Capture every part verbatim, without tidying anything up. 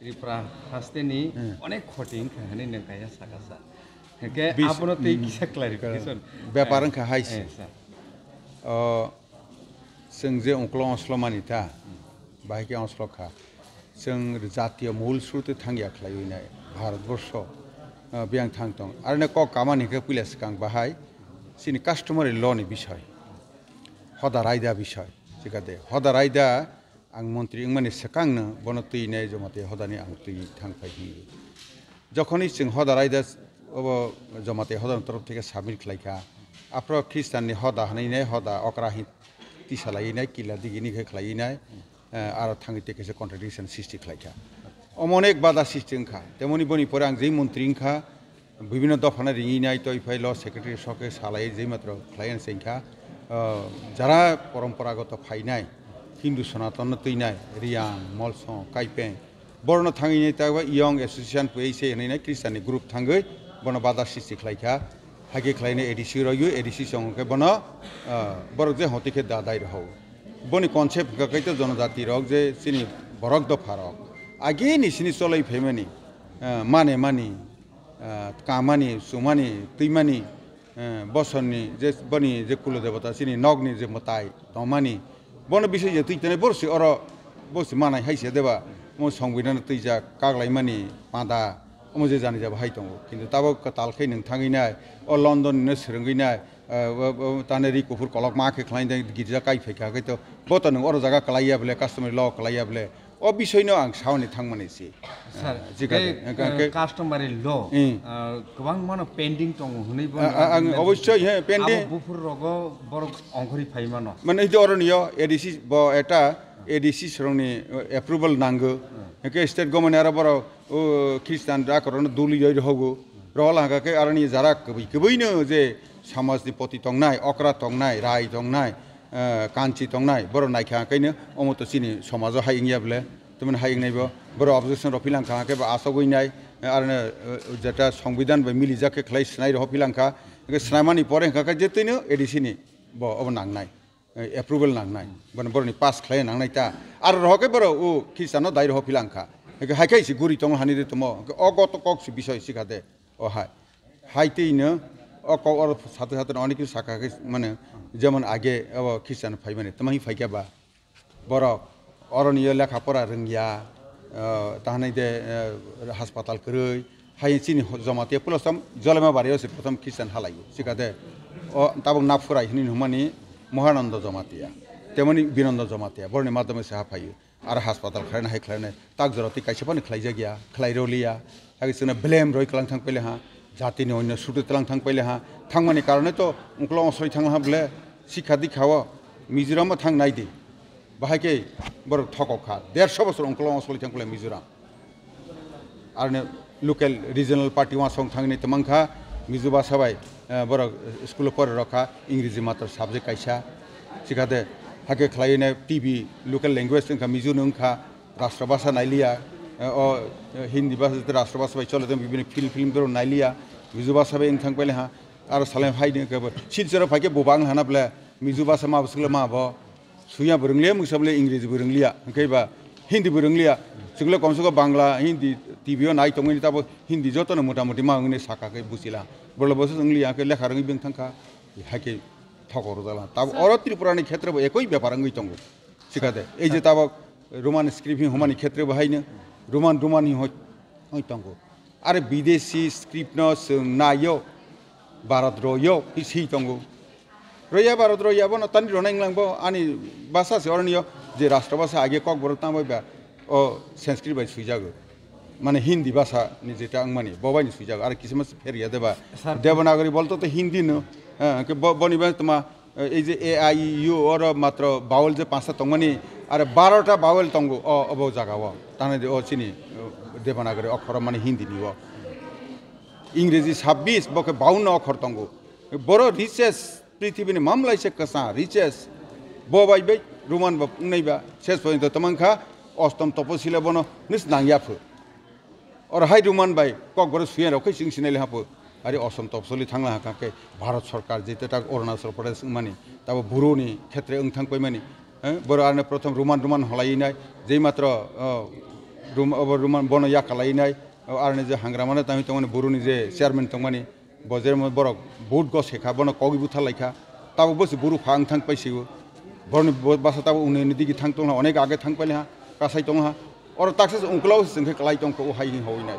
Tripura hasteni Hmm. onek khoti wngkha hwnwi nwng kaisa saka sa. Hwnkhe Bis- abono tei Hmm. kisa clarification. Bepar Eh, wngkha hai se. eh, sir. O, chwng je ungklo oslomani ta, Hmm. bahai khe oslok kha. Chwng jatiyo mul srutwi thangya khlaiwi nai, Bharatborsho, o, biyang thang tong. Aroni kok kamani khe puila swkang bahai chini customary law ni bisoi, hoda raida bisoi, chikade hoda raida. Ang montri wngmani swkangno bono twi nai Jamatia hodani ang twi thang phai hwnwi. Jokhoni chwng hoda raida obo Jamatia hodani torof theke submit khlai kha, aphro Khristanni hoda hwnwi nai hoda okra hin tisa laiwi nai kila digini khe khlaiwi nai, eh, aro thangwi tei kaisa contradiction sristi khlai kha. Omo onek bada sristi wng kha. Temoni boni pore ang jei montri wng kha, bibhinno dophano ringwi nai, toi phai lo secretary soke salai jei matro khlai se wngkha. Ah, jara poromparagoto phainai, Hindu Sonatanno twinai, Riyang, Molsong, Kaipeng, borno thangwi nai ta Young Association pui se hwnwi nai Christian ni group thangwi bono bada sristi khlai kha. Hakhe khlai nai A D C royo, A D C song khe bono, ah, borok je hoti khe da dai rw. Boni concept hwnkha khe to jonojati rok je chini borok dopha rok. Age ni sini choloi phaimani, ah, mane mani, ah, kamani, sumani, twimani, ah, bosonni je boni je kulo debota chini nokni je mwtai tongmani, bono bising je twi tonwi borsi oro borsi manai hai se deba, mo songbidano twijak kaklaimani panda, omo je jani jabo hai tongo. Kintu tabok kwtal khe nwng thangwi nai, o London ni no swrwngwi nai, ah, o, o, tane ri kuphur kolok ma khe khlai de girja kai phai kha khe to, bo to nwng oro jaga kwlai ya bole, customary law kwlai ya bole, o bisoi no ang saoni thangmani se. Sir, Ah, jika tei, de, hwnkhe, eh, hwnkhe customary law, Hmm. ah, kwbangma no pending tongo hwnwi bo Ah, ah, ang nang-, obossoi, he, pending. Abo buphur rogo borok ongkhorwi phai mano. Mane, ito oro niyo, A D C bo eta, A D C srongni, eh, approval nango. Hmm. Hwnkhe state government aro borok, o, Christian rakorokno duli roi rohogo. Rohol hwnkha khe aroni jara kwbwi kwbwino je samajni poti tongnai, okra tongnai, rai tongnai, eh, kanchi tongnai, borok naikha hwnkhe no omo to chini somajo hai wngya bole. Tamoni hai wngnai bo, borok objection rok philang kha, hwnkhe bo asogwi nai, eh, aroni, eh, jeta songbidhan bai milijak khe khlai swnai rok philang kha, hwnkhe swnamani pore hwnkha khe je twino A D C ni bo obo nangnai, eh, approval nangnai, bono boroni pass khlai nangnai ta, aro rok khe borok o Christian no dai rok philang kha, hwnkhe hai khe se guri tongo hani de tomo, hwnkhe o goto kok se bisoi sikha de, o hai, hai twi no o kok oro sate sate no onek khe saka khe mane jemon age obo Christian phaimani tamo hi phaikha ba. Borok oroni yo lekha pora rwngya, eh, tahanai de, eh, haspatal kwrwi, hai chini ho-, Jamatia pulasam Jolema Bario se prothom Christian halaio, sikha de o tabuk Naphurai hwnwi hwnmani Mohanando Jamatia, temoni Binondo Jamatia, boroni madhyome se ha phaio, aro haspatal khlaina hai khlainai tak jora twi kaisa phano khlaijak ya, khlai rwliya. Hai chwngno blame roi kwlang thang paile ha, jatini onno sudu tlang thang paile ha, thangmani karone to ungklo osoi thang ha bole, sikha dikha o Mizoram o thang nai di, bahai khe borok thokok kha, dersho bosor ungklo osoi thang paile Mizoram. Aroni local regional party uansong thangni twmang kha, Mizo basa bai, eh, borok school o pore rok kha, Ingreji matro subject kaisa, sikha de, hakhe khlaiwi nai T V local language wngkha, Mizo ni wngkha, Rashtra bhasha nailiya, eh, o, eh, Hindi bhasha jete Rashtra bhasha bai chole tong, bibini film, film borok nailiya, Mizo bhasha bai wng thang paile ha, aro salai hai ni kebo, Silchar o phai khe bo bang hana bole, Mizo bhasha ma bwswk le ma bo, suya bo rwngliya, mwsa bole Ingreji bo rwngliya, hwnkhe ba Hindi bo rwngliya, chwng le komse kom Bangla, Hindi T V o nai tongwi tabo Hindi joto no mota moti ma wngni saka khe buchila, bole bo se wngli ya khe lekha rwngwi beng thang kha, hai khe thokor rwjak la. Tabo oro Tripura ni khetre bo ekoi bepar wngwi tongo. Sikha de, ei je tabok Roman script hwnmani khetre bo haino Roman, Roman hi hoi, hoi tongo. Are bidesi script no chwng naio, Bharat royo hi si tongo. Roya Bharat roya bono tani rona wnglang bo ani basa se oroni yo je rashtra basa age Kokborok tamo ba o Sanskrit bai suijago. Mane Hindi basa ni jeta wngmani bo bai ni suijago. Are kisa mas pher ya deba. Sir, Devanagari bolto to Hindi no. Ha, ke bo, boni bai toma Eh, ei je A I U oro matro vowel je panchta tongmani, are barota vowel tongo o, obo jaga o. Tane de o chini, o, Devanagari okhoro mane Hindi ni o. Ingreji sabbish, bo khe baunno okhor tongo. Boro richest, prithibini mamlai se kwsa richest. Bo bai bai Roman bo wngnai ba, ses porjonto tongmang kha, ostom toposila bono nis nang ya phu. Oro hai Roman bai Kokborok suya rok khe chwng sinai le hapo. Ari Osom topsoli thangla ha khe Bharat Sarkar je tetak Arunachal Pradesh wngmani, tabo Buru ni khetre wng thang paimani. Eh, boro arne prothom Roman, Roman holai nai, jei matro, oh, Rum-, obo Ruman bono yakalai nai, o aroni je hangrama no tangwi tongmani, buru ni je chairman tongmani, bo je mo borok vote go sekha, bono kogwi butha laikha, tabo bo se buru kha wng thang paisio. Boroni bo basa tabo unni ni digi thang tongha, onek age thang paile ha, kasai tongha. Oro taksa se ungklau se chwngkhe kalai tongkha, o hai hoi nai.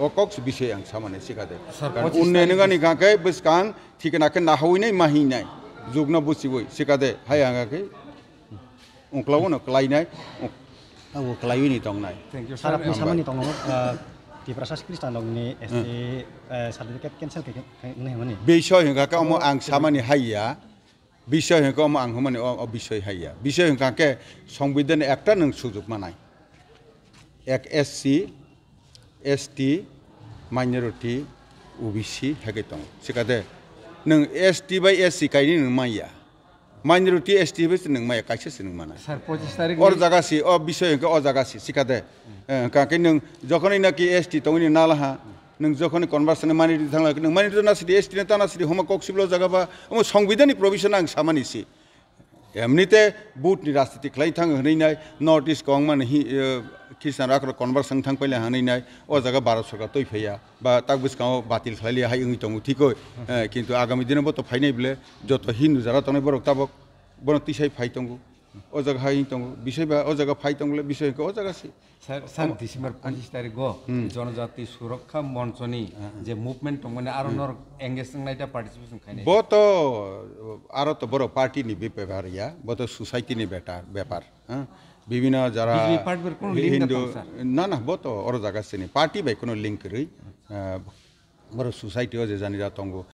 O kok se bisoi ang samani sikha de. Sir, Karon pochis unni tarik nungani kha khe bwskang thikna khe nahawi nai mahi nai. Jugno buchiwi sikha de, hai ang khe. Ungklao no kalainai, ung-, abo kalaiwi ni tongnai. Thank you, Sir, sir. Apni Hambai. Samani tongo, uh, Tiprasa Christian rokni Hmm. S T, uh, certificate cancel khe, khe, khe, wngwi hwnmani. Bisoi hwnkha khe omo ang samani haiya, bisoi hwnkha omo ang hwnmani o, o bisoi haiya. Bisoi hwnkha khe Songbidan ekta nwng sujuk manai. Ek S C, S T, minority, O B C, hake tongo. Sikade, nwng S T bai S C kaini nwng manya. Minority S T bai se nwng maya, kaisa se nwng mana. Sir, pochis tarik Or ni jaga si, o bisoi hwnkhe o jaga si, sikade. Eh, hwnkha khe nwng jokhonai naki S T tongwi nalaha, nwng jokhonai conversion ni minority thangla, nwng minority na sidi, S T na tana sidi, homa kok siblo jaga ba, omo Songbidan ni provision ang samani si. Emnite vote ni rajniti khlai thang hwnwi nai, North East kong mani hi, eh, Christian rok rok conversion thang paila hwnwi nai, o jaga Bharat Sarkar twi phaiya, ba tak bwskango batil khlai liya hai wngwi tongo thikoi. Eh, kintu agami dino bo to phainai bole, joto Hindu jara tongnai borok tabok, bono tisai phai tongo. O jaga hai wngwi tongo, bisai ba o jaga phai tong bole, bisai hwnkhe o jaga se. Sir, sir, December pochis tarik o Hmm. Jonojati Surokha Monchoni Ah, ah. je movement tongmani aro Hmm. norok engage wngnai ta participation khainai. Bo to, aro to borok party ni bepar ya, bo to society ni beta-, bepar, ha? Bibhino jara B J P party bai kono link Hindu, da tong, sir? Na, na, bo to oro jaga sini party bai kono link kwrwi, ah, borok society o je jani ja tongo,